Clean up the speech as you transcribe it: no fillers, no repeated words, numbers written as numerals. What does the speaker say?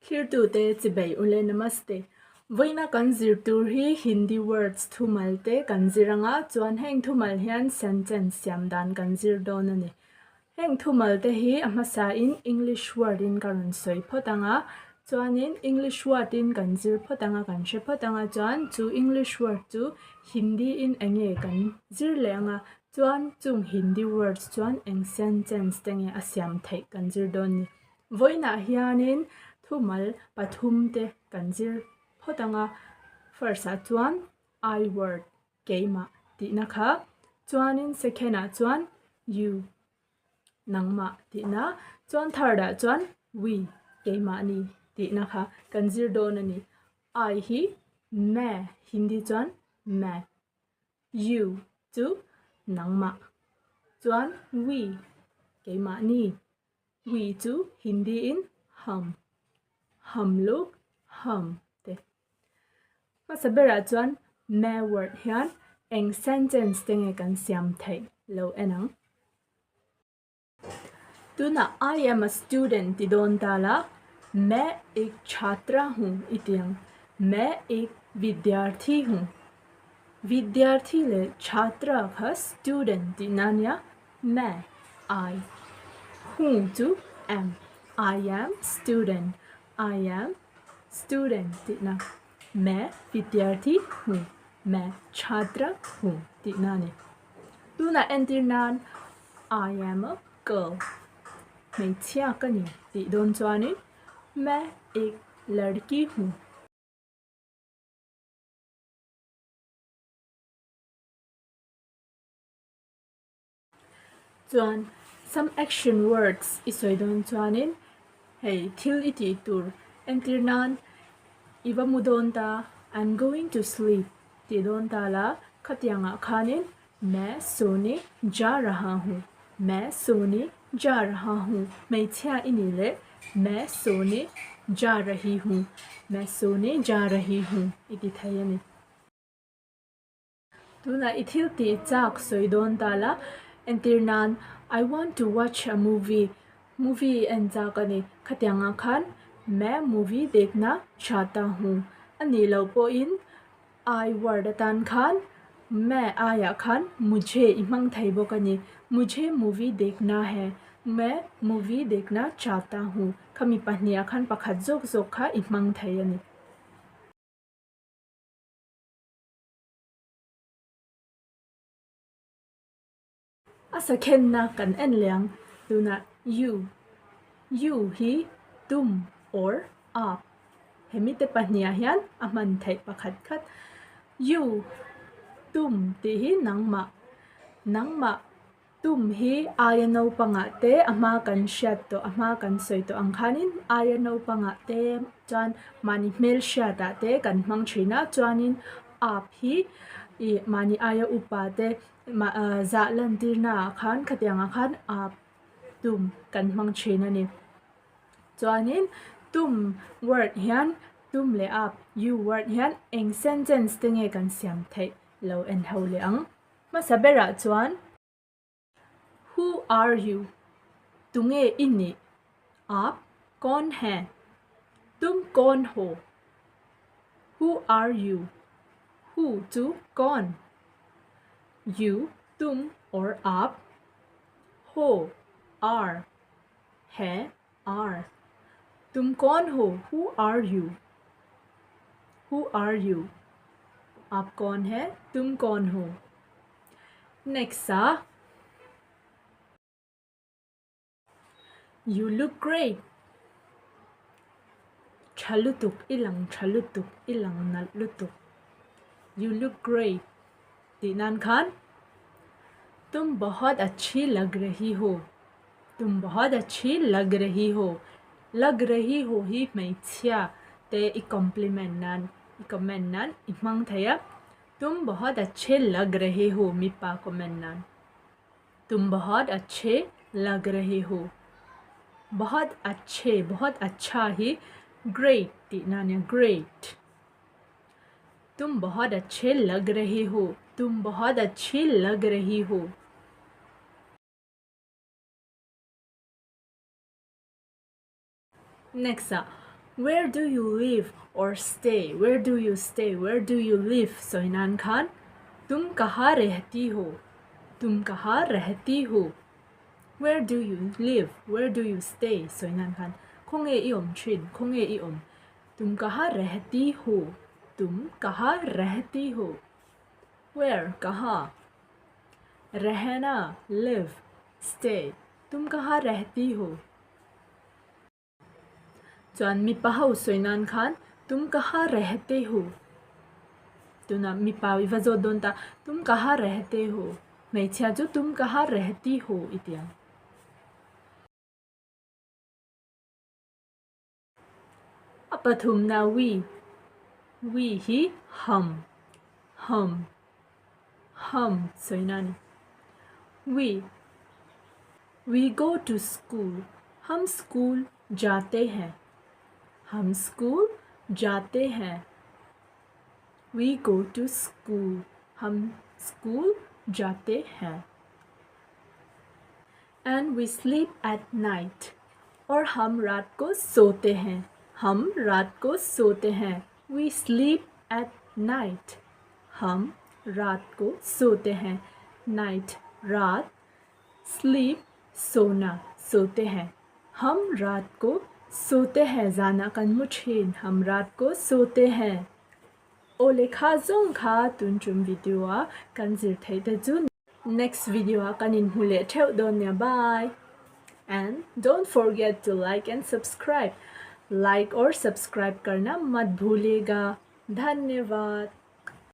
Thlirtute chibei ule Namaste. Vawiina kan zir tur hi Hindi words thumal te kan zir anga chuan heng thumal hian sentence siam dan kan zir dawn a ni. Heng thumal te hi a hmasain English word in ka rawn sawi phawt anga chuanin English word in kan zir phawt anga kan hre phawt anga chuan chu English word chu Hindi in eng nge kan zir leh anga chuan chung Hindi words chuan eng sentence te nge a siam theih kan zir dawn a ni. Vawiinah hianin thumal pathum te kan zir phawt ang a, first ah chuan I word keimah tihna kha, chuanin second ah chuan you nangmah tihna, chuan third ah chuan we keimahni tihna kha kan zir dawn a ni. I hi me Hindi chuan me. You chu nangmah chuan we keimahni we chu Hindi in hum hum luk hum te hmasa berah chuan me word hian eng sentence te nge kan siam theih lo en ang. Tunah I am a student ti dawn ta la, Main ek chhatra hu i ti ang. Main ek vidyarthi hu. Vidyarthi leh chhatra kha student tihna a nia. Main, I, hu chu am, I am student, I am student tihna. Main vidyarthi hu, main chhatra hu tihna a ni. Tunah entir nan I am a girl, hmeichhia ka ni tih dawn chuanin Main ek ladki hu. Chuan some action words i sawi dawn chuanin hei thil i tih tur entir nan i va mu dawn ta I'm going to sleep tih dawn ta la khatiangah khanin Main sone ja raha hu, Main sone ja raha hu, hmeichhia i nih leh Main sone ja rahi hu, Main sone ja rahi hu i ti thei a ni. Tunah i thil tih chak sawi dawn ta la, entir nan I want to watch a movie, movie en chak a ni, khatiangah khan Main movie dekhna chahta hu a nih loh pawhin I word atan khan Main aiah khan Mujhe i hmang thei bawk a ni. Mujhe movie dekhna hai, Main movie dekhna chahta hu. Khami pahniha khan pakhat zawk zawk kha i hmang thei a ni. A sakhenna kan en leh ang. Tunah you, you hi tum or aap hemi te pahniha hian a hman theih pakhat khat. You, tum tih hi nangmah, nangmah tum hi aia naupangah te a hma kan hriat tawh a hma kan sawi tawh ang khanin aia naupangah te chuan mahni hmelhriatah te kan hmang thin a chuanin aap hi ih mahni aia upa te Zah lantirnaah khan khatiangah khan aa tum kan hmang thin a ni. Chuanin tum word hian tum leh ap you word hian eng sentence te nge kan siam theih lo en ho leh ang. Hmasa berah chuan Who are you? Tunge i nih? Aap kawn he? Tum kawn haw? Who are you? Who chu kawn? You, tum or aap, ho, are, he, are. Tum kawn ho? Who are you? Who are you? Aap kawn he? Tum kawn ho? Next ah. You look great. Tha lutuk i lang tha lutuk i lang nalh lutuk. You look great tih nan khan Tum bahut achhi lag rahi ho. Tum bahut achhi lag rahi ho. Lag rahi ho hi hmeichhia te i compliment nan i comment nan i hmang thei a. Tum bahut achhe lag rahe ho mipa comment nan. Tum bahut achhe lag rahe ho. Bahut achhe, bahut achha hi great tihna a nia, great. Tum bahut achhe lag rahe ho, tum bahut achhi lag rahi ho. Next ah, Where do you live or stay, where do you stay, where do you live sawi nan khan Tum kaha rehti ho, tum kaha rehti ho, where do you live, where do you stay sawi nan khan Khawnge i awm thin, khawnge i awm, tum kaha rehti ho, tum kaha rehti ho, where kaha, rehna, live, stay, tum kaha rehti ho. Chuan mipa ho sawi nan khan tum kaha rehte ho tunah mipa i va zawt dawn ta tum kaha rehte ho hmeichhia chu tum kaha rehti ho i ti ang. A pathumna we we hi hum hum hum sawina a ni. We We go to school, hum school jaate hain, hum school jaate hain, We go to school, hum school jaate hain. And we sleep at night, aur hum raat ko sote hain, hum raat ko sote hain, We sleep at night, hum raat ko sote hain, Night, raat, Sleep, sona, sote hain. Hum raat ko sote hain zanah kan mu thin. Hum raat ko sote hain. Aw lehkha zawng kha tun tum video a kan zir theih te chu next video ah kan inhmu leh theuh dawn nia bye and don't forget to like and subscribe like or subscribe karna mat bhulega dhanyawad.